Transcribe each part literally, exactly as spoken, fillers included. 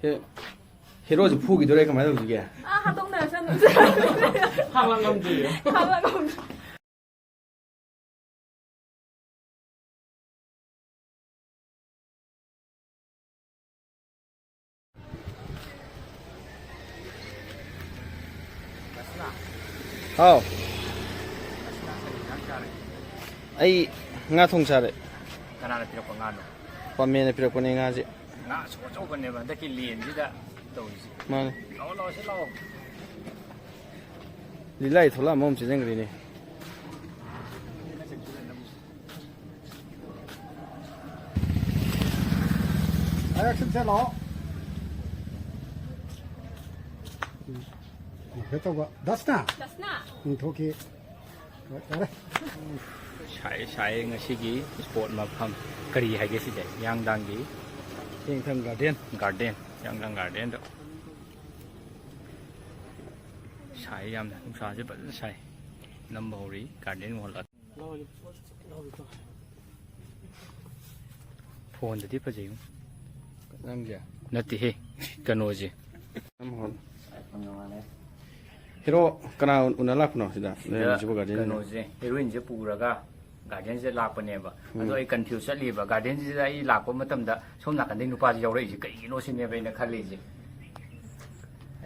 ꯍꯦ-, ꯍꯦꯔꯣꯁꯦ ꯐꯨꯈꯤꯗꯣꯔꯦ, ꯀꯃꯥꯏꯅ ꯇꯧꯁꯤꯒꯦ? ꯑꯥ, ꯍꯥꯠꯇꯣꯛꯅꯔꯁꯅꯨ꯫ ꯍꯥꯠꯂ ꯉꯝꯗ꯭ꯔꯤꯌꯦ꯫ ꯍꯥꯠꯂ ꯉꯝꯗ꯭ꯔꯤ꯫ ꯍꯥꯎ꯫ ꯑꯩ ꯉꯥ ꯊꯣꯡ ꯆꯥꯔꯦ꯫ ꯀꯅꯥꯅ ꯄꯤꯔꯛꯄ ꯉꯥꯅꯣ? ꯄꯥꯃꯦꯅ ꯄꯤꯔꯛꯄꯅꯦ ꯉꯥꯁꯦ꯫ ꯉꯥ ꯑꯆꯧ ꯑꯆꯧꯕꯅꯦꯕ ꯍꯟꯗꯛꯀꯤ ꯂꯦꯟꯁꯤꯗ ꯇꯧꯔꯤꯁꯦ꯫ ꯃꯥꯅꯦ꯫ ꯂꯥꯛꯑꯣ, ꯂꯥꯛꯑꯣ, ꯁꯤ ꯂꯥꯛꯑꯣ꯫ ꯂꯤꯂꯥꯏ ꯊꯣꯛꯂꯛꯑꯝꯕ ꯑꯃ ꯆꯦꯟꯖꯟꯈ꯭ꯔꯦꯅꯦ꯫ ꯑꯌꯥꯛꯁꯤꯟꯁꯦ ꯂꯥꯛꯑꯣ꯫ ꯎꯝ꯫ ꯀꯩꯅꯣ ꯇꯧꯕ꯫ ꯗꯁꯅꯥ? ꯗꯁꯅꯥ? ꯎꯝ, ꯊꯣꯛꯈꯤ꯫ ꯍꯣꯏ, ꯌꯥꯔꯦ꯫ ꯁꯥꯏ, ꯁꯥꯏ ꯉꯁꯤꯒꯤ ꯁ꯭ꯄꯣꯠ ꯃꯐꯝ꯫ ꯀꯔꯤ ꯍꯥꯏꯒꯦ ꯁꯤꯁꯦ? ꯍꯤꯌꯥꯡꯊꯥꯡꯒꯤ ꯍꯤꯌꯥꯡꯊꯥꯡ ꯒꯥꯔꯗꯦꯟ꯫ ꯒꯥꯔꯗꯦꯟ, ꯍꯤꯌꯥꯡꯊꯥꯡ ꯒꯥꯔꯗꯦꯟꯗ꯫ ꯁꯥꯏ ꯌꯥꯝꯅ, ꯅꯨꯡꯁꯥꯁꯦ ꯐꯖꯅ ꯁꯥꯏ꯫ ꯅꯝꯕ ꯍꯧꯔꯤ ꯒꯥꯔꯗꯦꯟ ꯋꯥꯜ꯫ ꯐꯣꯟꯗꯗꯤ ꯐꯖꯩꯉꯣ꯫ ꯅꯪꯒꯤ? ꯅꯠꯇꯦꯍꯦ, ꯀꯩꯅꯣꯁꯦ꯫ ꯅꯝ ꯍꯧꯔꯣ꯫ ꯍꯦꯔꯣ ꯀꯅꯥ ꯎꯅ ꯂꯥꯛꯄꯅꯣ ꯁꯤꯗ? ꯁꯤꯗ ꯂꯩꯔꯝꯃꯤꯁꯤꯕꯨ ꯒꯥꯔꯗꯦꯟꯁꯤꯗ? ꯀꯩꯅꯣꯁꯦ, ꯍꯦꯔꯣꯏꯟꯁꯦ ꯄꯨꯔꯒ ꯒꯥꯔꯗꯦꯟꯁꯤꯗ ꯂꯥꯛꯄꯅꯦꯕ꯫ ꯑꯗꯣ ꯎꯝ꯫ ꯑꯩ ꯀꯟꯐ꯭ꯌꯨꯁ ꯆꯠꯂꯤꯕ꯫ ꯒꯥꯔꯗꯦꯟꯁꯤꯗ ꯑꯩ ꯂꯥꯛꯄ ꯃꯇꯝꯗ ꯁꯣꯝ ꯅꯥꯀꯟꯗꯩ ꯅꯨꯄꯥꯁꯤ ꯌꯥꯎꯔꯛꯏꯁꯦ ꯀꯩꯒꯤꯅꯣ ꯁꯤꯅꯦꯕ ꯑꯩꯅ ꯈꯜꯂꯤꯁꯦ꯫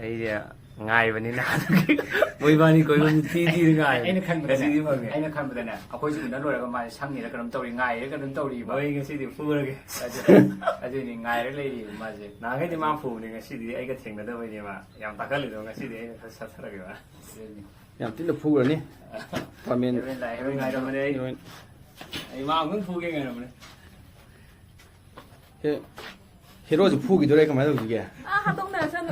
ꯑꯩꯁꯦ ꯉꯥꯏꯕꯅꯤꯅ ꯑꯗꯨꯒꯤ ꯃꯣꯏꯕꯥꯅꯤ ꯀꯣꯏꯕ ꯊꯤ ꯊꯤꯗ ꯉꯥꯏꯕꯅꯦ꯫ ꯑꯩꯅ ꯈꯟꯕꯗꯅꯦ, ꯉꯁꯤꯗꯤ ꯐꯪꯉꯦ꯫ ꯑꯩꯅ ꯈꯟꯕꯗꯅꯦ, ꯑꯩꯈꯣꯏꯁꯤ ꯎꯅ ꯂꯣꯏꯔꯒ ꯃꯥꯁꯦ ꯁꯪꯉꯤꯔ ꯀꯩꯅꯣꯝ ꯇꯧꯔꯤ, ꯉꯥꯏꯔꯤꯔ ꯀꯩꯅꯣꯝ ꯇꯧꯔꯤꯕ꯫ ꯍꯣꯏ, ꯉꯁꯤꯗꯤ ꯐꯨꯔꯒꯦ꯫ ꯑꯗꯨ-, ꯑꯗꯨꯏꯅꯤ ꯉꯥꯏꯔ ꯂꯩꯔꯤꯕ ꯃꯥꯁꯦ꯫ ꯅꯍꯥꯟꯈꯩꯗꯤ ꯃꯥ ꯐꯨꯕꯅꯦ, ꯉꯁꯤꯗꯤ ꯑꯩꯒ ꯊꯦꯡꯅꯗꯕꯩꯅꯦ ꯃꯥ ꯌꯥꯝ ꯇꯥꯛꯀꯜꯂꯤꯗꯣ꯫ ꯉꯁꯤꯗꯤ ꯑꯩꯅ ꯈꯔ ꯁꯠꯊꯔꯒꯦ ꯃꯥ꯫ ꯑꯗꯨꯅꯤ꯫ ꯌꯥꯝ ꯊꯤꯅ ꯐꯨꯈ꯭ꯔꯅꯤ꯫ ꯄꯥꯃꯦꯟ꯫ ꯍꯦꯔꯣꯏꯟ ꯂꯥꯛꯑꯦ, ꯍꯦꯔꯣꯏꯟ ꯉꯥꯏꯔꯝꯕꯅꯦ ꯑꯩ꯫ ꯍꯦꯔꯣꯏꯟ꯫ ꯑꯩ ꯃꯥ ꯑꯃꯨꯛ ꯐꯨꯒꯦ ꯉꯥꯏꯔꯝꯕꯅꯦ꯫ ꯍꯦ-, ꯍꯦꯔꯣꯁꯦ ꯐꯨꯈꯤꯗꯣꯔꯦ, ꯀꯃꯥꯏꯅ ꯇꯧꯁꯤꯒꯦ? ꯑꯥ, ꯍꯥꯠꯇꯣꯛꯅꯔꯁꯅꯨ꯫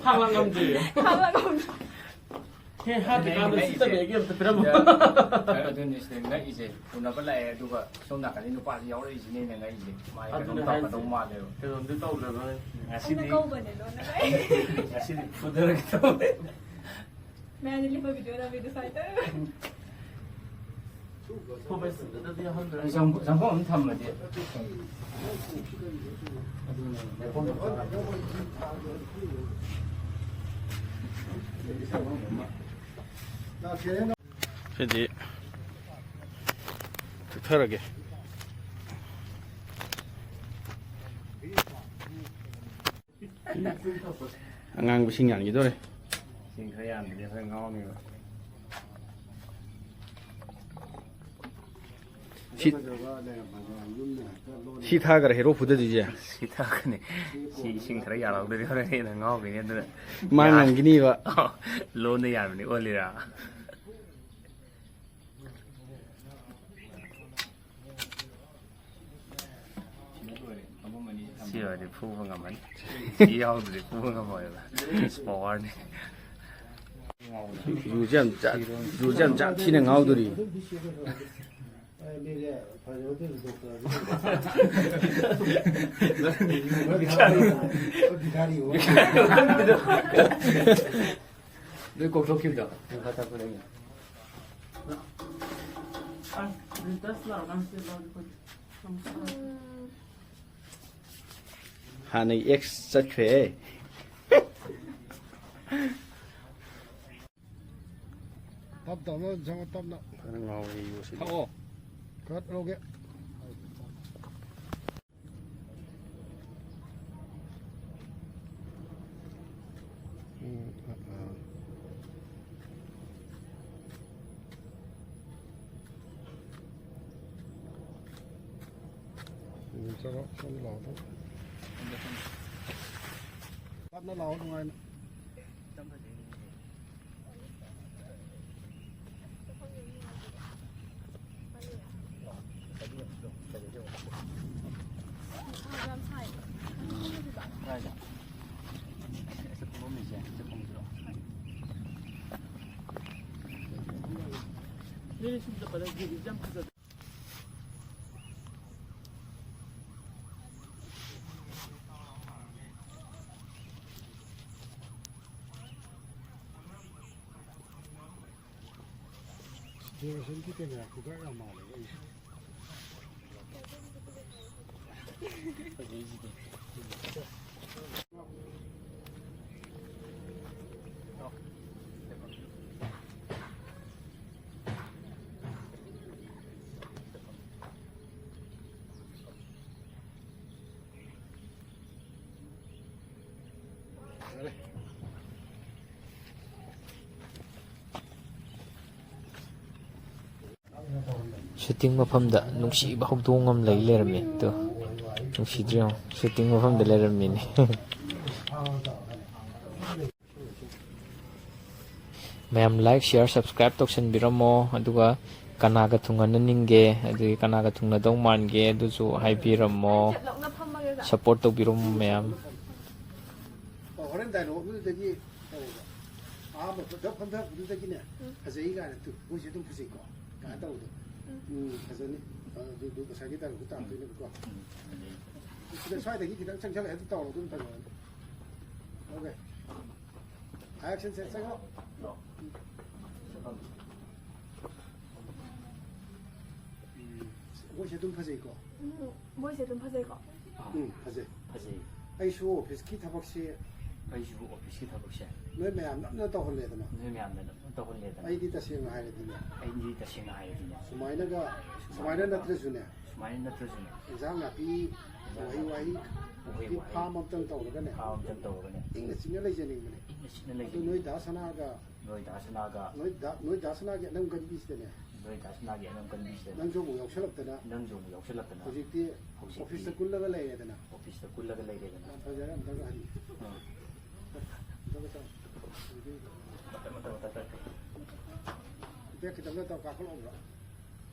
ꯍꯥꯠꯂ ꯉꯝꯗ꯭ꯔꯤꯌꯦ꯫ ꯍꯥꯠꯂ ꯉꯝꯗ꯭ꯔꯤ꯫ ꯍꯦ, ꯍꯥꯠꯇ꯭ꯔꯤꯀꯥꯟꯗ ꯁꯤ ꯇꯝꯃꯛꯑꯒꯦ ꯑꯝꯇ ꯄꯤꯔꯝꯃꯣ꯫ ꯌꯥ-, ꯑꯗꯨꯅꯤ ꯁꯤꯗ ꯉꯛꯏꯁꯦ꯫ ꯎꯅꯕ ꯂꯥꯛꯑꯦ, ꯑꯗꯨꯒ ꯁꯣꯝ ꯅꯥꯀꯟꯗꯩ ꯅꯨꯄꯥꯁꯤ ꯌꯥꯎꯔꯛꯏꯁꯤꯅꯦ ꯑꯩꯅ ꯉꯛꯏꯁꯦ꯫ ꯃꯥ ꯑꯗꯨꯅꯦ ꯀꯩꯅꯣꯝ ꯍꯥꯏꯁꯦ꯫ ꯇꯧꯔꯛꯀꯗꯧ ꯃꯥꯜꯂꯦꯕ꯫ ꯀꯩꯅꯣꯝꯗꯤ ꯇꯧꯗ꯭ꯔꯕ꯫ ꯉꯁꯤꯗꯤ, ꯑꯩꯅ ꯀꯧꯕꯅꯦ ꯂꯣꯟꯅ꯫ ꯉꯁꯤꯗꯤ ꯐꯨꯗꯔꯒꯦ ꯇꯧꯕꯅꯦ꯫ ꯃꯌꯥꯝꯁꯦ ꯂꯦꯞꯄ ꯚꯤꯗꯤꯑꯣ ꯅꯝꯃꯤꯗꯣ ꯁꯨꯃꯥꯏꯅ ꯇꯧꯔꯒ꯫ ꯆꯪꯐꯝ ꯑꯃ ꯊꯝꯃꯗꯤ꯫ ꯁꯤꯗꯤ ꯆꯨꯞꯊꯔꯒꯦ꯫ ꯑꯉꯥꯡꯕꯁꯤꯡ ꯌꯥꯟꯈꯤꯗꯣꯔꯦ꯫ ꯏꯁꯤꯡ ꯈꯔ ꯌꯥꯟꯕꯗꯤ ꯈꯔ ꯉꯥꯎꯅꯤꯕ꯫ ꯁꯤ, ꯁꯤ ꯊꯥꯈ꯭ꯔꯦ ꯍꯦꯔꯣ ꯐꯨꯗꯗꯣꯏꯁꯦ꯫ ꯁꯤ ꯊꯥꯛꯀꯅꯤ꯫ ꯁꯤ ꯏꯁꯤꯡ ꯈꯔ ꯌꯥꯜꯍꯧꯗ꯭ꯔꯗꯤ ꯍꯣꯔꯦꯟ ꯍꯦꯟꯅ ꯉꯥꯎꯈꯤꯅꯤ꯫ ꯑꯗꯨꯅ ꯃꯥ ꯌꯥ-, ꯉꯝꯈꯤꯅꯤꯕ꯫ ꯂꯣꯟꯗ ꯌꯥꯟꯕꯅꯤ ꯑꯣꯜꯂꯤꯔꯥ? ꯁꯤ ꯑꯣꯏꯔꯗꯤ ꯐꯨꯕ ꯉꯝꯃꯅꯤ꯫ ꯁꯤ ꯌꯥꯎꯗ꯭ꯔꯗꯤ ꯐꯨꯕ ꯉꯝꯃꯣꯏꯕ꯫ ꯄꯋꯥꯔꯅꯤ꯫ ꯌꯨꯁꯦ ꯌꯥꯝ ꯆꯥ-, ꯌꯨꯁꯦ ꯌꯥꯝ ꯆꯥ ꯊꯤꯅ ꯉꯥꯎꯗꯣꯔꯤ꯫ ꯅꯣꯏ ꯀꯣꯛꯊꯣꯛꯈꯤꯕꯗꯣ꯫ ꯍꯥꯟꯅꯒꯤ ꯑꯦꯛꯁ ꯆꯠꯈ꯭ꯔꯦ꯫ ꯇꯞ ꯇꯞꯅ ꯆꯪꯉꯣ, ꯇꯞꯅ꯫ ꯐꯖꯅ ꯉꯥꯎꯔꯦ ꯌꯨꯁꯤꯗꯤ꯫ ꯊꯛꯑꯣ꯫ ꯀꯠ ꯂꯧꯒꯦ꯫ ꯎꯝ, ꯑ, ꯑ꯫ ꯎꯝ, ꯆꯠꯂꯣ, ꯁꯣꯝꯗ ꯂꯥꯛꯑꯣ꯫ ꯇꯞꯅ ꯂꯥꯛꯑꯣ, ꯅꯨꯡꯉꯥꯏꯅ꯫ ꯗꯨꯔꯗꯔꯁꯟꯒꯤ ꯀꯦꯃꯦꯔꯥ ꯈꯨꯒꯥꯏ ꯌꯥꯝ ꯃꯥꯜꯂꯦꯕ ꯑꯩꯁꯦ꯫ ꯁꯨꯇꯤꯡ ꯃꯐꯝꯗ ꯅꯨꯡꯁꯤꯕ ꯍꯧꯗꯣꯡ ꯑꯃ ꯂꯩ ꯂꯩꯔꯝꯃꯦ꯫ ꯇꯣ, ꯅꯨꯡꯁꯤꯗ꯭ꯔꯣ ꯌꯦꯡꯉꯣ? ꯁꯨꯇꯤꯡ ꯃꯐꯝꯗ ꯂꯩꯔꯝꯃꯤꯅꯦ꯫ ꯃꯌꯥꯝ like, share, subscribe ꯇꯧꯁꯟꯕꯤꯔꯝꯃꯣ꯫ ꯑꯗꯨꯒ ꯀꯅꯥꯒ ꯊꯨꯡꯅꯅꯤꯡꯒꯦ, ꯑꯗꯨꯒꯤ ꯀꯅꯥꯒ ꯊꯨꯡꯅꯗꯧ ꯃꯥꯟꯒꯦ, ꯑꯗꯨꯁꯨ ꯍꯥꯏꯕꯤꯔꯝꯃꯣ꯫ ꯁꯞꯄꯣꯔꯠ ꯇꯧꯕꯤꯔꯝꯃꯣ ꯃꯌꯥꯝ꯫ ꯑꯣ, ꯍꯣꯔꯦꯟ ꯗꯥꯏꯂꯣꯛ ꯑꯗꯨꯗꯒꯤ ꯇꯧꯔꯒ ꯑꯍꯥꯟꯕ ꯐꯝꯊ-, ꯐꯝꯊꯔꯛꯄꯗꯨꯗꯒꯤꯅꯦ, ꯎꯝ꯫ ꯐꯖꯩ ꯀꯥꯏꯅ ꯇꯨ, ꯃꯣꯏꯁꯦ ꯑꯗꯨꯝ ꯐꯖꯩꯀꯣ ꯀꯥꯏꯅ ꯇꯧꯕꯗꯣ꯫ ꯎꯝ꯫ ꯎꯝ, ꯐꯖꯅꯤ꯫ ꯑꯗꯨ, ꯑꯗꯨ ꯉꯁꯥꯏꯒꯤ ꯗꯥꯏꯂꯣꯛꯇꯣ ꯇꯥꯔꯛꯇꯣꯏꯅꯦꯕꯀꯣ꯫ ꯎꯝ, ꯐꯖꯩ꯫ ꯁꯤꯗ, ꯁ꯭ꯋꯥꯏꯗꯒꯤ ꯈꯤꯇꯪ ꯆꯪꯁꯜꯂꯛꯑꯦ, ꯑꯗꯨ ꯇꯧꯔꯣ, ꯑꯗꯨꯝ ꯐꯖꯔꯅꯤ꯫ ꯑꯣꯀꯦ꯫ ꯑꯦꯛꯁꯟ ꯁꯦꯠ ꯆꯪꯉꯣ꯫ ꯎꯝ, ꯃꯣꯏꯁꯦ ꯑꯗꯨꯝ ꯐꯖꯩꯀꯣ꯫ ꯎꯝ, ꯃꯣꯏꯁꯦ ꯑꯗꯨꯝ ꯐꯖꯩꯀꯣ꯫ ꯎꯝ, ꯐꯖꯩ꯫ ꯐꯖꯩ꯫ ꯑꯩꯁꯨ ꯑꯣꯐꯤꯁꯀꯤ ꯊꯕꯛꯁꯦ ꯑꯩꯁꯨ ꯑꯣꯐꯤꯁꯀꯤ ꯊꯕꯛꯁꯦ ꯅꯣꯏ ꯃꯌꯥꯝ ꯅꯞꯅ ꯇꯧꯍꯜꯂꯦꯗꯅ꯫ ꯅꯣꯏ ꯃꯌꯥꯝꯅ ꯅꯞꯅ ꯇꯧꯍꯜꯂꯦꯗꯅ꯫ ꯑꯩꯗꯤ ꯇꯁꯦꯡꯅ ꯍꯥꯏꯔꯗꯤꯅꯦ꯫ ꯑꯩꯗꯤ ꯇꯁꯦꯡꯅ ꯍꯥꯏꯔꯗꯤꯅꯦ꯫ ꯁꯨꯃꯥꯏꯅꯒ, ꯁꯨꯃꯥꯏꯅ ꯅꯠꯇ꯭ꯔꯁꯨꯅꯦ꯫ ꯁꯨꯃꯥꯏꯅ ꯅꯠꯇ꯭ꯔꯁꯨꯅꯦ꯫ ꯏꯟꯖꯥꯡ ꯅꯥꯄꯤ, ꯏꯟꯖꯥꯡ ꯎꯍꯩ ꯅꯥꯄꯤ, ꯋꯥꯍꯩ, ꯎꯍꯩ ꯒꯤ ꯋꯥꯍꯩ, ꯐꯥꯝ ꯑꯝꯇꯪ ꯇꯧꯔꯒꯅꯦ꯫ ꯐꯥꯝ ꯑꯝꯇꯪ ꯇꯧꯔꯒꯅꯦ꯫ ꯏꯪꯅ ꯆꯤꯛꯅ ꯂꯩꯖꯅꯤꯡꯕꯅꯦ꯫ ꯏꯪꯅ ꯆꯤꯛꯅ ꯑꯗꯨ ꯂꯩꯖꯅꯤꯡꯕꯅꯦ꯫ ꯅꯣꯏ ꯗꯥ ꯁꯅꯥꯒ, ꯅꯣꯏ ꯗꯥ ꯁꯅꯥꯒ, ꯅꯣꯏ ꯗꯥ, ꯅꯣꯏ ꯗꯥ ꯁꯅꯥꯒꯤ ꯑꯅꯝ ꯀꯟꯕꯤꯁꯤꯗꯅꯦ꯫ ꯅꯣꯏ ꯗꯥ ꯁꯅꯥꯒꯤ ꯑꯅꯝ ꯀꯟꯕꯤꯁꯤꯗꯅꯦ꯫ ꯅꯪꯁꯨ ꯑꯃꯨꯛ ꯌꯥꯎꯁꯜꯂꯛꯇꯅ꯫ ꯅꯪꯁꯨ ꯑꯃꯨꯛ ꯌꯥꯎꯁꯜꯂꯛꯇꯅ꯫ ꯍꯧꯖꯤꯛꯇꯤ ꯍꯧꯖꯤꯛꯇꯤ ꯑꯣꯐꯤꯁꯇ ꯀꯨꯜꯂꯒ ꯂꯩꯔꯦꯗꯅ꯫ ꯑꯣꯐꯤꯁꯇ ꯀꯨꯜꯂꯒ ꯂꯩꯔꯦꯗꯅ꯫ ꯌꯥꯝ ꯐꯖꯔꯦ, ꯑꯝꯇꯒ ꯍꯟ-, ꯑꯥ꯫ ꯑꯝꯇꯒ ꯆꯪ-, ꯃꯇꯝ, ꯃꯇꯝ, ꯃꯇꯝ, ꯃꯇꯝ꯫ ꯕꯦꯛ ꯈꯤꯇꯪꯒ ꯇꯧ ꯀꯥꯈꯠꯂꯛꯑꯣꯕ꯭ꯔꯥ?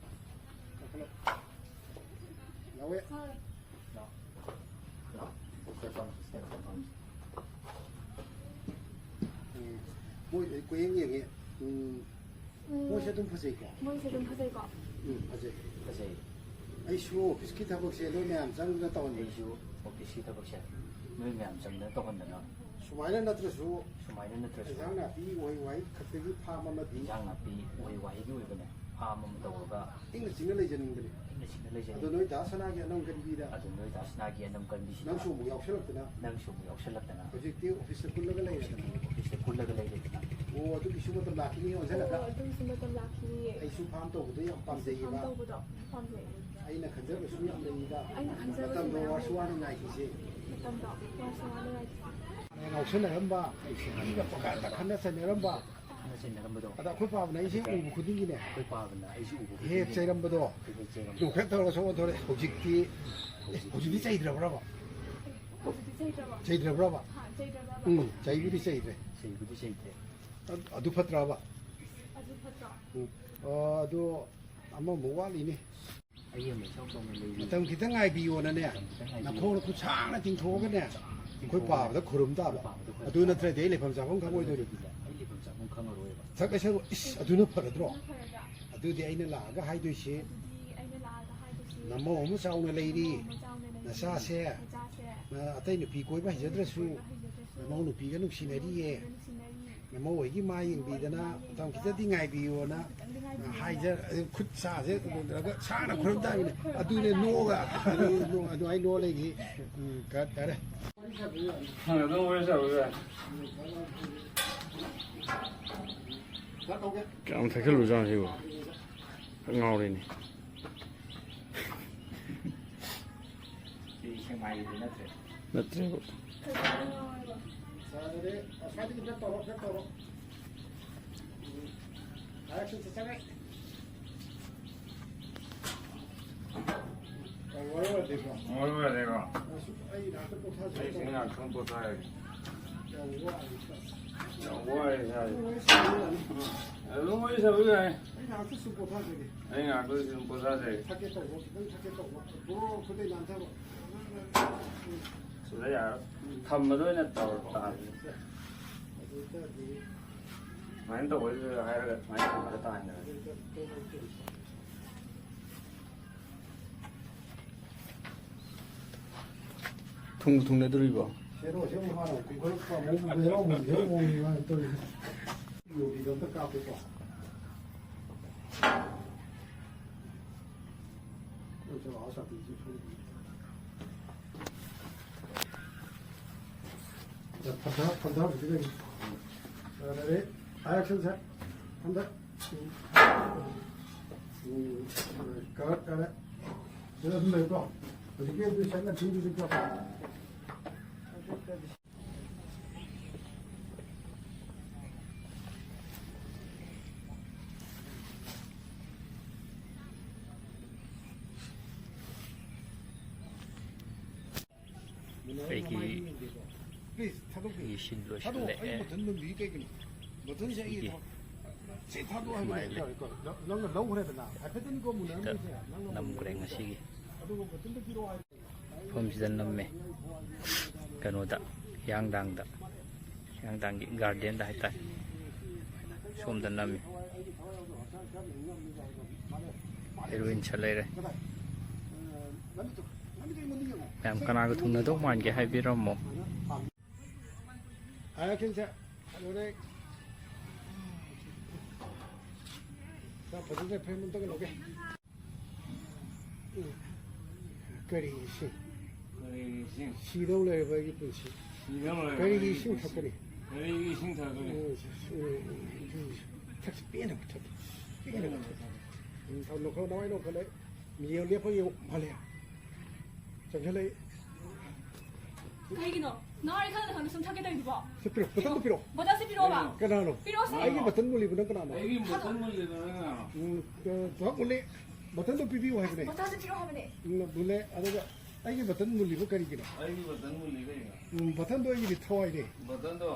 ꯀꯥꯈꯠꯂꯛꯑꯣ꯫ ꯌꯥꯎꯋꯦ꯫ ꯎꯝ꯫ ꯃꯣꯏ ꯂꯣꯏ ꯀꯣꯏꯌꯦꯡ ꯌꯦꯡꯉꯦ꯫ ꯎꯝ꯫ ꯃꯣꯏꯁꯦ ꯑꯗꯨꯝ ꯐꯖꯩꯀꯣ? ꯃꯣꯏꯁꯦ ꯑꯗꯨꯝ ꯐꯖꯩꯀꯣ? ꯎꯝ, ꯐꯖꯩ꯫ ꯐꯖꯩ꯫ ꯑꯩꯁꯨ ꯑꯣꯐꯤꯁꯀꯤ ꯊꯕꯛꯁꯦ ꯅꯣꯏ ꯃꯌꯥꯝ ꯆꯪꯗꯅ ꯇꯧꯍꯟꯕꯅꯤ꯫ ꯑꯩꯁꯨ ꯑꯣꯐꯤꯁꯀꯤ ꯊꯕꯛꯁꯦ ꯅꯣꯏ ꯃꯌꯥꯝ ꯆꯪꯗꯅ ꯇꯧꯍꯟꯗꯅ꯫ ꯁꯨꯃꯥꯏꯅ ꯅꯠꯇ꯭ꯔꯁꯨ ꯁꯨꯃꯥꯏꯅ ꯅꯠꯇ꯭ꯔꯁꯨ꯫ ꯏꯟꯖꯥꯡ ꯅꯥꯄꯤ, ꯎꯍꯩ ꯋꯥꯍꯩ ꯈꯛꯇꯒꯤ ꯐꯥꯝ ꯑꯃꯗꯤ ꯏꯟꯖꯥꯡ ꯅꯥꯄꯤ, ꯎꯍꯩ ꯋꯥꯍꯩꯒꯤ ꯑꯣꯏꯕꯅꯦ꯫ ꯐꯥꯝ ꯑꯃ ꯇꯧꯔꯒ ꯏꯪꯅ ꯆꯤꯛꯅ ꯂꯩꯖꯅꯤꯡꯕꯅꯤ꯫ ꯏꯪꯅ ꯆꯤꯛꯅ ꯂꯩꯖꯅꯤꯡꯕꯅꯤ꯫ ꯑꯗꯣ ꯅꯣꯏ ꯗꯥ ꯁꯅꯥꯒꯤ ꯑꯅꯝ ꯀꯟꯕꯤꯗ ꯑꯗꯣ ꯅꯣꯏ ꯗꯥ ꯁꯅꯥꯒꯤ ꯑꯅꯝ ꯀꯟꯕꯤꯁꯤꯗ ꯅꯪꯁꯨ ꯑꯃꯨꯛ ꯌꯥꯎꯁꯜꯂꯛꯇꯅ ꯅꯪꯁꯨ ꯑꯃꯨꯛ ꯌꯥꯎꯁꯜꯂꯛꯇꯅ ꯍꯧꯖꯤꯛꯇꯤ ꯑꯣꯐꯤꯁꯇ ꯀꯨꯜꯂꯒ ꯂꯩꯔꯦꯗꯅ꯫ ꯍꯧꯖꯤꯛꯇꯤ ꯑꯣꯐꯤꯁꯇ ꯀꯨꯜꯂꯒ ꯂꯩꯔꯦꯗꯅ꯫ ꯑꯣ, ꯑꯗꯨꯒꯤꯁꯨ ꯃꯇꯝ ꯂꯥꯛꯈꯤꯅꯤ ꯑꯣꯟꯁꯤꯜꯂꯒ꯫ ꯑꯣ, ꯑꯗꯨꯒꯤꯁꯨ ꯃꯇꯝ ꯂꯥꯛꯈꯤꯅꯤꯌꯦ꯫ ꯑꯩꯁꯨ ꯐꯥꯝ ꯇꯧꯕꯗꯣ ꯌꯥꯝ ꯄꯥꯝꯖꯩꯌꯦꯕ꯫ ꯐꯥꯝ ꯇꯧꯕꯗꯣ ꯌꯥꯝ ꯄꯥꯝꯖꯩꯌꯦ꯫ ꯑꯩꯅ ꯈꯟꯖꯕꯁꯨ ꯌꯥꯝ ꯂꯩꯔꯤꯗ꯫ ꯑꯩꯅ ꯈꯟꯖꯕꯁꯨ ꯃꯇꯝꯗꯣ ꯃꯌꯥꯝ ꯋꯥꯔꯁꯨ ꯂꯩ꯫ ꯋꯥꯅ ꯉꯥꯏꯈꯤꯁꯦ꯫ ꯃꯇꯝꯗꯣ ꯋꯥꯔꯁꯨ ꯋꯥꯅ ꯉꯥꯏꯈꯤꯁꯦ꯫ ꯉꯥꯎꯁꯟꯅꯔꯝꯕ, ꯃꯤꯒ ꯄꯪꯈꯥꯗ ꯈꯠꯅ ꯆꯩꯅꯔꯝꯕ꯫ ꯈꯠꯅ ꯆꯩꯅꯔꯝꯕꯗꯣ꯫ ꯑꯗ ꯑꯩꯈꯣꯏ ꯄꯥꯕꯅ ꯑꯩꯁꯦ ꯎꯕ ꯈꯨꯗꯤꯡꯒꯤꯅꯦ꯫ ꯑꯩꯈꯣꯏ ꯄꯥꯕꯅ ꯑꯩꯁꯦ ꯎꯕ ꯍꯦꯛ ꯈꯨꯗꯤꯡꯒꯤ ꯆꯩꯔꯝꯕꯗꯣ꯫ ꯍꯦꯛ ꯍꯦꯛ ꯆꯩꯔꯝꯕꯗꯣ꯫ ꯅꯣꯡꯈꯠ ꯇꯧꯔꯒ ꯁꯣꯛ ꯑꯣꯟꯊꯣꯔꯛꯑꯦ꯫ ꯍꯧꯖꯤꯛꯇꯤ, ꯑꯦ, ꯍꯧꯖꯤꯛꯇꯤ ꯆꯩꯗ꯭ꯔꯕ꯭ꯔꯕ? ꯍꯧꯖꯤꯛꯇꯤ ꯆꯩꯗ꯭ꯔꯕꯣ? ꯆꯩꯗ꯭ꯔꯕ꯭ꯔꯕ? ꯍꯥ, ꯆꯩꯗ꯭ꯔꯕ꯭ꯔꯕ? ꯎꯝ, ꯆꯩꯕꯨꯗꯤ ꯆꯩꯗ꯭ꯔꯦ꯫ ꯆꯩꯕꯨꯗꯤ ꯆꯩꯗ꯭ꯔꯦ꯫ ꯑꯗꯨ, ꯑꯗꯨ ꯐꯠꯇ꯭ꯔꯕ? ꯑꯗꯨ ꯐꯠꯇ꯭ꯔꯣ? ꯎꯝ꯫ ꯑ, ꯑꯗꯣ ꯑꯃꯃꯨꯛ ꯋꯥꯠꯂꯤꯅꯦ꯫ ꯑꯩ ꯑꯃ ꯏꯆꯥꯎ ꯆꯥꯎꯅ ꯂꯩꯔꯤ꯫ ꯃꯇꯝ ꯈꯤꯇꯪ ꯉꯥꯏꯕꯤꯌꯣꯅꯅꯦ, ꯃꯇꯝ ꯈꯤꯇꯪ ꯉꯥꯏꯕꯤꯌꯣ꯫ ꯅꯈꯣꯡꯅ ꯈꯨꯠ ꯁꯥꯡꯅ ꯇꯤꯡꯊꯣꯛꯑꯒꯅꯦ, ꯑꯩꯈꯣꯏ ꯄꯥꯕꯗ ꯈꯨꯔꯨꯝ ꯇꯥꯕ꯫ ꯑꯩꯈꯣꯏ ꯄꯥꯕꯗ ꯈꯨꯔꯨꯝ ꯑꯗꯨ ꯇꯥꯕ꯫ ꯅꯠꯇ꯭ꯔꯗꯤ ꯑꯩ ꯂꯩꯐꯝ ꯆꯥꯐꯝ ꯈꯪꯉꯣꯏꯗꯣꯔꯤꯕꯅꯦ꯫ ꯑꯩ ꯂꯩꯐꯝ ꯆꯥꯐꯝ ꯈꯪꯉꯔꯣꯏꯕ꯫ ꯁꯛ ꯂꯩꯁꯛ, ꯏꯁ, ꯑꯗꯨꯅ ꯐꯔꯗ꯭ꯔꯣ? ꯑꯗꯨꯅ ꯐꯔꯗ꯭ꯔꯥ? ꯑꯗꯨꯗꯤ ꯑꯩꯅ ꯂꯥꯛꯑꯒ ꯍꯥꯏꯗꯣꯏꯁꯦ, ꯑꯗꯨꯗꯤ ꯑꯩꯅ ꯂꯥꯛꯑꯒ ꯍꯥꯏꯗꯣꯏꯁꯦ, ꯅꯃꯧ ꯑꯃ ꯆꯥꯎꯅ ꯂꯩꯔꯤ, ꯅꯃꯧ ꯑꯃ ꯆꯥꯎꯅ ꯂꯩꯔꯤ, ꯅꯆꯥꯁꯦ, ꯅꯆꯥꯁꯦ, ꯑ, ꯑꯇꯩ ꯅꯨꯄꯤ ꯀꯣꯏꯕ ꯍꯩꯖꯗ꯭ꯔꯁꯨ, ꯀꯣꯏꯕ ꯍꯩꯖꯗ꯭ꯔꯁꯨ, ꯅꯅꯥꯎ ꯅꯨꯄꯤꯒ ꯅꯨꯡꯁꯤꯅꯔꯤꯌꯦ꯫ ꯅꯨꯡꯁꯤꯅꯔꯤ꯫ ꯅꯃꯧ ꯍꯣꯏꯒꯤ ꯃꯥ ꯌꯦꯡꯕꯤꯗꯅ ꯃꯇꯝ ꯈꯤꯇꯪꯗꯤ ꯉꯥꯏꯕꯤꯌꯣꯅ ꯈꯤꯇꯪꯗꯤ ꯉꯥꯏꯕꯤꯌꯣꯅ ꯍꯥꯏꯖ-, ꯈꯨꯠ ꯁꯥꯁꯦ ꯎꯅꯔꯒ ꯁꯥꯡꯅ ꯈꯨꯔꯨꯝ ꯇꯥꯕꯅꯦ꯫ ꯑꯗꯨꯅꯦ ꯅꯣꯛꯑꯒ, ꯑꯗꯨ ꯅꯣꯛ-, ꯑꯗꯨꯃꯥꯏꯅ ꯅꯣꯛꯑ ꯂꯩꯈꯤ꯫ ꯎꯝ, ꯀꯠ ꯇꯥꯔꯦ꯫ ꯑꯗꯨꯝ ꯋꯥꯔꯤ ꯁꯥꯕ ꯌꯥꯏ꯫ ꯀꯌꯥꯝ ꯊꯛꯆꯜꯂꯨꯖꯥꯠꯅꯣ ꯁꯤꯕꯣ? ꯉꯥꯎꯔꯦꯅꯦ꯫ ꯁꯤ ꯁꯦꯛꯃꯥꯏꯒꯤꯗꯤ ꯅꯠꯇ꯭ꯔꯦ꯫ ꯅꯠꯇ꯭ꯔꯦꯕ꯫ ꯐꯖꯅ ꯉꯥꯎꯔꯦꯕ꯫ ꯁꯥꯗ꯭ꯔꯦ꯫ ꯑꯁ꯭ꯋꯥꯏꯗꯒꯤ ꯈꯔ ꯇꯧꯔꯣ, ꯈꯔ ꯇꯧꯔꯣ꯫ ꯎꯝ꯫ ꯑꯥ, ꯁꯤ ꯆꯠꯆꯔꯦ꯫ ꯌꯥꯝ ꯋꯥꯔꯧꯔꯗꯤꯀꯣ꯫ ꯋꯥꯔꯧꯔꯗꯤꯀꯣ꯫ ꯑꯁ, ꯑꯩ ꯉꯥꯛꯇ ꯄꯣꯊꯥꯖꯒꯦ ꯑꯩꯁꯦ ꯇꯧꯕ꯫ ꯉꯥꯛꯇꯪ ꯄꯣꯊꯥꯔꯒꯦ꯫ ꯌꯥꯝ ꯋꯥꯔꯦ꯫ ꯌꯥꯝ ꯋꯥꯔꯦ ꯏꯁꯥꯁꯦ꯫ ꯑꯗꯨꯝ ꯋꯥꯔꯤ ꯁꯥꯕ ꯌꯥꯏ꯫ ꯑꯗꯨꯝ ꯋꯥꯔꯤ ꯁꯥꯕ ꯌꯥꯏ꯫ ꯑꯩ ꯉꯥꯏꯍꯥꯛꯇ ꯁꯨꯝ ꯄꯣꯊꯥꯖꯒꯦ꯫ ꯑꯩ ꯉꯥꯏꯍꯥꯛꯇ ꯁꯨꯝ ꯄꯣꯊꯥꯖꯒꯦ꯫ ꯊꯛꯀꯦ ꯇꯧꯕ, ꯈꯤꯇꯪ ꯊꯛꯀꯦ ꯇꯧꯕ꯫ ꯕ꯭ꯔꯣ, ꯈꯨꯗꯩ ꯅꯥꯟꯊꯕ꯫ ꯁꯤꯗ ꯌꯥꯔꯣꯏ꯫ ꯊꯝꯕꯗ ꯑꯣꯏꯅ ꯇꯧꯔ ꯇꯥꯔꯦ꯫ ꯑꯗꯨ ꯑꯣꯏꯇꯥꯔꯗꯤ ꯁꯨꯃꯥꯏꯅ ꯇꯧꯕꯩꯗꯨꯗ ꯍꯥꯏꯔꯒ ꯁꯨꯃꯥꯏꯅ ꯊꯝꯕꯗ ꯇꯥꯍꯟꯈ꯭ꯔꯒꯦ꯫ ꯊꯨꯡ ꯊꯨꯡꯅꯗꯣꯔꯤꯕꯣ? ꯍꯦꯔꯣꯁꯦ ꯑꯃꯨꯛ ꯍꯥꯟꯅ ꯀꯨꯝꯈꯠꯂꯛꯄ, ꯑꯃꯨꯛ ꯍꯦꯔꯣ ꯑꯃꯨꯛ ꯍꯦꯔꯣ ꯑꯃꯨꯛ ꯉꯥꯏ ꯇꯧꯔꯤꯁꯦ꯫ ꯌꯨꯕꯤꯗꯣ ꯑꯝꯇ ꯀꯥꯞꯀꯦꯀꯣ꯫ ꯐꯟꯊ ꯐꯟꯊꯕꯗꯤ ꯂꯩ꯫ ꯑꯗꯩ ꯑꯦꯛꯁꯟꯁꯦ ꯍꯟꯗꯛ ꯀꯠ ꯌꯥꯔꯦ꯫ ꯁꯤꯗ ꯑꯗꯨꯝ ꯂꯩꯀꯣ꯫ ꯍꯧꯖꯤꯛꯀꯤ ꯑꯗꯨ ꯁꯛꯅ ꯊꯤꯡꯗꯨꯗꯤ ꯀꯣ꯫ ꯑꯩꯒꯤ ꯁꯤꯟ ꯂꯣꯏꯁꯤꯜꯂꯛꯑꯦ꯫ ꯁꯤꯒꯤ ꯁꯨꯃꯥꯏꯅ ꯂꯩ꯫ ꯁꯤꯗ ꯅꯝꯈ꯭ꯔꯦ ꯉꯁꯤꯒꯤ꯫ ꯃꯐꯝꯁꯤꯗ ꯅꯝꯃꯦ꯫ ꯀꯩꯅꯣꯗ, ꯍꯤꯌꯥꯡꯊꯥꯡꯗ, ꯍꯤꯌꯥꯡꯊꯥꯡꯒꯤ ꯒꯥꯔꯗꯦꯟꯗ ꯍꯥꯏꯇꯥꯔꯦ꯫ ꯁꯣꯝꯗ ꯅꯝꯃꯤ꯫ ꯍꯦꯔꯣꯏꯟ ꯁꯥ ꯂꯩꯔꯦ꯫ ꯃꯌꯥꯝ ꯀꯅꯥꯒ ꯊꯨꯡꯅꯗꯧ ꯃꯥꯟꯒꯦ ꯍꯥꯏꯕꯤꯔꯝꯃꯣ꯫ ꯍꯥꯏꯔꯛꯈꯤꯟꯁꯦ꯫ ꯀꯩꯅꯣꯅꯦ꯫ ꯆꯥꯛ ꯐꯖꯅ ꯐ꯭ꯔꯦꯝ ꯑꯝꯇꯒ ꯂꯧꯒꯦ꯫ ꯀꯔꯤ ꯏꯁꯤꯡ? ꯀꯔꯤ ꯏꯁꯤꯡ? ꯁꯤꯗꯧ ꯂꯩꯔꯕ ꯑꯩꯒꯤ ꯄꯨꯟꯁꯤ꯫ ꯁꯤꯗꯧ ꯂꯩꯔꯕ ꯀꯔꯤꯒꯤ ꯑꯩꯒꯤ ꯏꯁꯤꯡ ꯄꯨꯟꯁꯤ꯫ ꯊꯛꯀꯅꯤ? ꯀꯔꯤꯒꯤ ꯏꯁꯤꯡ ꯊꯛꯀꯅꯤ? ꯎꯝ, ꯎꯝ, ꯎꯝ, ꯊꯛꯁꯤ, ꯄꯦꯟꯅ ꯊꯛꯀꯤ꯫ ꯄꯦꯟꯅ ꯊꯛꯀꯤ꯫ ꯎꯝ, ꯊꯝ, ꯂꯧꯈꯠꯂꯣ, ꯅꯃꯥꯏ ꯂꯧꯈꯠꯂꯦ꯫ ꯃꯤꯅꯤꯠ ꯂꯦꯞꯄ ꯌꯦꯡꯉꯨ꯫ ꯃꯥꯂꯦ꯫ ꯆꯪꯁꯤꯜꯂꯛꯏ꯫ ꯀꯩꯒꯤꯅꯣ? ꯅꯍꯥꯟ ꯈꯪꯅ ꯈꯪꯅ ꯁꯨꯝ ꯊꯛꯀꯦ ꯇꯧꯔꯤꯗꯨꯕꯣ? ꯁꯤ ꯄꯤꯔꯣ, ꯕꯣꯇꯜꯗꯣ ꯄꯤꯔꯣ꯫ ꯕꯣꯇꯜꯁꯦ ꯄꯤꯔꯛꯑꯣꯕ꯫ ꯀꯅꯥꯅꯣ? ꯄꯤꯔꯛꯑꯣꯁꯦ꯫ ꯑꯩꯒꯤ ꯕꯣꯇꯜ ꯃꯨꯜꯂꯤꯕꯅ ꯀꯅꯥꯅꯣ? ꯑꯩꯒꯤ ꯕꯣꯇꯜ ꯃꯨꯜꯂꯤꯕꯅ ꯀꯅꯥꯅꯣ? ꯎꯝ, ꯑ, ꯖꯣꯕ ꯃꯨꯜꯂꯤ꯫ ꯕꯣꯇꯜꯗꯣ ꯄꯤꯕꯤꯌꯨ ꯍꯥꯏꯕꯅꯦ꯫ ꯕꯣꯇꯜꯁꯦ ꯄꯤꯔꯛꯑꯣ ꯍꯥꯏꯕꯅꯦ꯫ ꯎꯝ, ꯃꯨꯜꯂꯦ꯫ ꯑꯗꯨꯒ ꯑꯩꯒꯤ ꯕꯣꯇꯜ ꯃꯨꯜꯂꯤꯕ ꯀꯔꯤꯒꯤꯅꯣ? ꯑꯩꯒꯤ ꯕꯣꯇꯜ ꯃꯨꯜꯂꯤ ꯀꯩꯒꯤꯅꯣ? ꯎꯝ, ꯕꯣꯇꯜꯗꯣ ꯑꯩꯒꯤꯗꯤ ꯊꯋꯥꯏꯅꯦ꯫ ꯕꯣꯇꯜꯗꯣ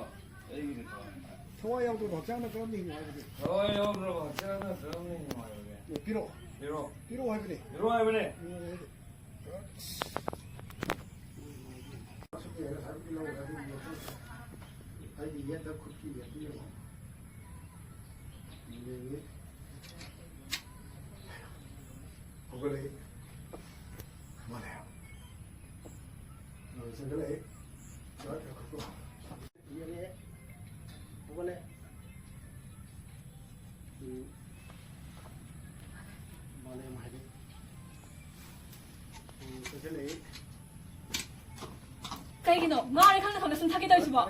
ꯑꯩꯒꯤꯗꯤ ꯊꯋꯥꯏꯅꯦ꯫ ꯊꯋꯥꯏ ꯌꯥꯎꯗ꯭ꯔꯕ ꯍꯛꯆꯥꯡꯅ ꯀꯔꯝꯅ ꯍꯤꯡꯉꯨ ꯍꯥꯏꯕꯒꯦ? ꯊꯋꯥꯏ ꯌꯥꯎꯗ꯭ꯔꯕ ꯍꯛꯆꯥꯡꯅ ꯀꯔꯝꯅ ꯍꯤꯡꯉꯨ ꯍꯥꯏꯕꯒꯦ? ꯄꯤꯔꯛꯑꯣ꯫ ꯄꯤꯔꯛꯑꯣ꯫ ꯄꯤꯔꯛꯑꯣ ꯍꯥꯏꯕꯅꯦ꯫ ꯄꯤꯔꯛꯑꯣ ꯍꯥꯏꯕꯅꯦ꯫ ꯎꯝ, ꯑꯩꯗꯤ ꯑꯩꯒꯤ ꯌꯦꯠꯇ ꯈꯨꯠꯀꯤ ꯌꯦꯠꯇ ꯌꯦꯡꯉꯣ꯫ ꯌꯦꯡꯉꯤ꯫ ꯍꯧꯒꯠꯂꯛꯏ꯫ ꯃꯥꯅꯦ꯫ ꯑ, ꯆꯪꯈꯠꯂꯛꯏ꯫ ꯆꯥꯛ ꯌꯥꯈꯠꯄ꯫ ꯌꯦꯡꯉꯦ꯫ ꯍꯧꯒꯠꯂꯦ꯫ ꯎꯝ꯫ ꯃꯥꯂꯦꯝ ꯍꯥꯏꯗꯤ꯫ ꯀꯩꯒꯤꯅꯣ ꯉꯥꯎꯔꯦ ꯈꯪꯅ ꯈꯪꯅ ꯁꯨꯝ ꯊꯛꯀꯦ ꯇꯧꯔꯤꯁꯤꯕꯣ?